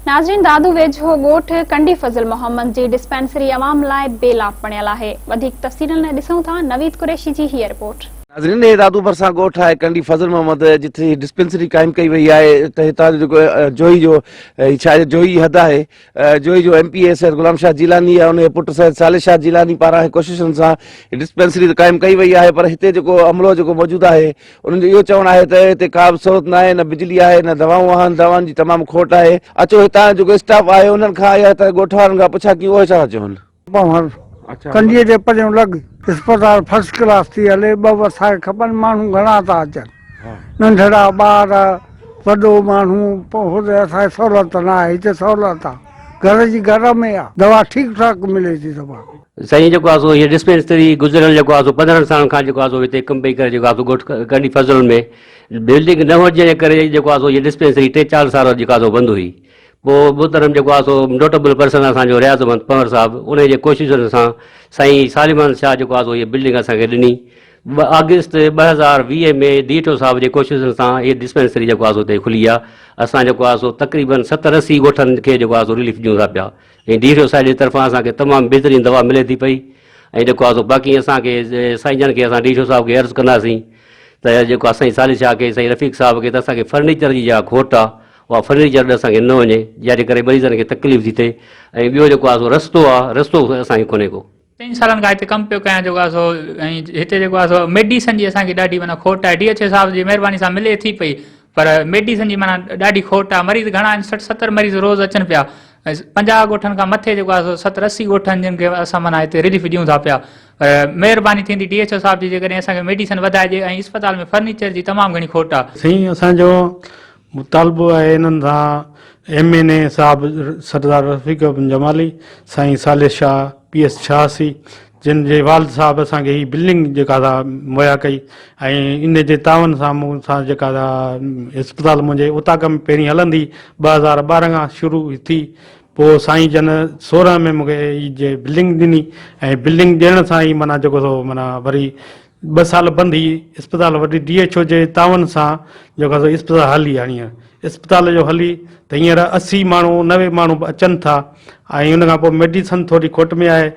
ناظرين دادو ويجهو ڳوٺ ڪنڊي فضل محمد جي ڊسپينسري عوام لاء بي لاڀ بڻيل آهي. وڌيڪ تفصيلن لاء ڏسون ٿا نويد قريشي جي هيء رپورٽ. ناظرين هي دادو ڀرسان ڳوٺ آهي ڪنڊي فضل محمد جتي هي ڊسپينسري قائم ڪئي وئي آهي ته هتان جو جيڪو جوهي جو هي ڇا جوهي جي حد آهي جوهي جو M P A Syed Ghulam Shah Jilani ۽ ان جي پٽ سيد صالح شاهه جيلاني پاران ڪوششن سان ڊسپينسري ته قائم ڪئي وئي آهي پر هتي جيڪو عملو جيڪو موجود آهي انهن جو اهو چوڻ آهي ته هتي ڪا به سهولت ناهي نه بجلي آهي نه دوائون آهن دوائن جي تمام کوٽ آهي اچو هتان جيڪو اسٽاف آهي انهن کان يا هتان ڳوٺ وارن کان پڇا ڪيون اهي ڇا ٿا چون. پنهور ڪنڊيء جي پريون لڳ اسپتال فرسٽ ڪلاس ٿي هلي، ٻه وسائي کپن، ماڻهو گهڻا ٿا اچن، ننڍڙا ٻار، وڏو ماڻهو، هتي اسان کي سهولت نه آهي، هتي سهولت آ، گهر جي گهر ۾ آ، دوا ٺيڪ ٺاڪ ملي ٿي دوا. سائين جيڪو آ سو هيء ڊسپينسري گذريل جيڪو آ سو 15 سالن کان جيڪو آ سو هتي ڪم پئي ڪري جيڪو آ سو ڳوٺ ڪنڊي فضل ۾ بلڊنگ نه هجڻ جي ڪري جيڪو آ سو هيء ڊسپينسري ٽي چار سال جيڪو آ سو بند هئي پوء محترم جيڪو آ سو نوٽبل پرسن اسان جو رياض احمد پنهور صاحب انهي جي ڪوششن سان سائين ساليمان شاهه جيڪو آ سو هيء بلڊنگ اسان کي ڏني آگسٽ 2020 ۾ ڊي ايڇ او صاحب جي ڪوششن سان هيء ڊسپينسري جيڪو آ سو هتي کلي آ اسان جيڪو آ سو تقريبن 70 80 ڳوٺن کي جيڪو آ سو رليف ڏيون ٿا پيا ۽ ڊي ايڇ او صاحب جي طرفان اسان کي تمام بهترين دوا ملي ٿي پئي ۽ جيڪو آ سو باقي اسان کي سائين جن کي اسان ڊي ايڇ او صاحب کي عرض ڪنداسين ته جيڪو آ سائين صالح شاهه کي سائين رفيق صاحب کي ته اسان کي فرنيچر جي جيڪا کوٽ آ اها فرنيچر به اسان کي نه وڃي جنهن جي ڪري مريضن کي تڪليف ٿي ٿئي ۽ ٻيو جيڪو آ سو رستو آ رستو اسان کي ڪونهي ڪو. چئن سالن کان هتي ڪم پيو ڪيان جيڪو آ سو ۽ هتي جيڪو آ سو ميڊيسن جي اسان کي ڏاڍي معنيٰ کوٽ آهي ڊي ايڇ او صاحب جي مهرباني سان ملي ٿي پئي پر ميڊيسن جي معنيٰ ڏاڍي کوٽ آ مريض گهڻا آهن 60 70 مريض روز اچن پيا ۽ 50 ڳوٺن کان مٿي جيڪو آ سو 70 80 ڳوٺ آهن جن کي اسان معنيٰ هتي رليف ڏيون ٿا پيا پر مهرباني ٿيندي ڊي ايڇ او صاحب جي جيڪڏهن اسان کي ميڊيسن وڌائي ڏي ۽ اسپتال ۾ فرنيچر جي تمام گهڻي کوٽ آ. سائين اسان جو مطالبو آهي انهن سان ايم اين اي صاحب سردار رفيق احمد جمالي، سائين صالح شاهه پي ايس 86 جن جي والد صاحب اسان کي هي بلڊنگ جيڪا سا مهيا ڪئي ۽ ان جي تعاون سان مون سان جيڪا سا اسپتال منهنجي اوطاق ۾ پهرين هلندي 2012 کان شروع ٿي پوء سائين جن 16 ۾ مون کي هي جي بلڊنگ ڏني ۽ بلڊنگ ڏيڻ سان ئي معنيٰ جيڪو سو معنيٰ وري ٻه سال بند هئي اسپتال وڏي ڊي ايڇ او جي تعاون سان جيڪو آهي سو اسپتال هلي هاڻي هينئر اسپتال جو هلي ته هينئر 80 ماڻهو 90 ماڻهو به اچن ٿا ۽ ان کان پوء ميڊيسن ٿوري کوٽ ۾ آهي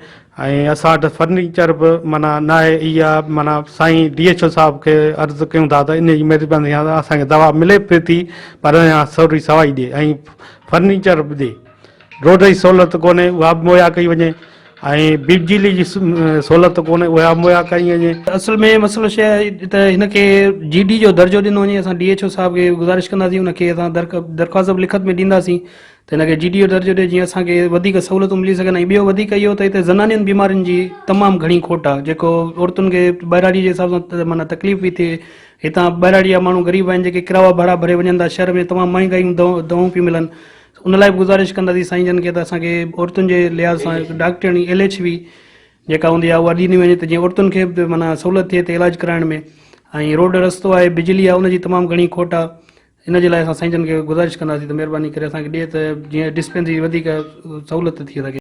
۽ اسان وٽ فرنيچر به معنيٰ نه آهي اها معنيٰ سائين ڊي ايڇ او صاحب کي عرض ڪيون ٿا ته ان جي مهرباني سان اسان کي دوا ملي پئي ٿي پر اڃا سوري سوائي ڏي ۽ فرنيچر به ڏي روڊ جي سهولت ڪونهي اها به مهيا ڪئي وڃي ۽ بجلي جي سهولت ڪونهي اها به مهيا ڪئي وڃي. اصل ۾ مسئلو شيء آهي ته هن کي جي ڊي جو درجو ڏنو وڃي اسان ڊي ايڇ او صاحب کي گذارش ڪنداسين ان کي اسان درخواست به لکت ۾ ڏينداسين ته هن کي جي ڊي جو درجو ڏي جيئن اسان کي وڌيڪ سهولتون ملي سگهن ۽ ٻيو وڌيڪ اهو ته هتي زنانين بيمارين جي تمام گهڻي کوٽ آهي جيڪو عورتن کي ٻهراڙي جي حساب سان معنيٰ تڪليف پئي ٿئي هتان ٻهراڙي جا ماڻهو غريب آهن جيڪي ڪراوا ڀاڙا ڀري وڃن ٿا شهر ۾ تمام مهانگايون دوائون پيون ملن ان لاء به گذارش ڪنداسين سائين جن کي ته اسان کي عورتن جي لحاظ سان هڪ ڊاڪٽرياڻي ايل ايڇ وي جيڪا هوندي آهي اها ڏني وڃي ته جيئن عورتن کي به معنيٰ سهولت ٿئي ته علاج ڪرائڻ ۾ ۽ روڊ رستو آهي بجلي آهي ان جي تمام گهڻي کوٽ آهي ان جي لاء اسان سائين جن کي گذارش ڪنداسين ته مهرباني ڪري اسان کي ڏي ته جيئن ڊسپينسري وڌيڪ سهولت ٿئي اسان کي.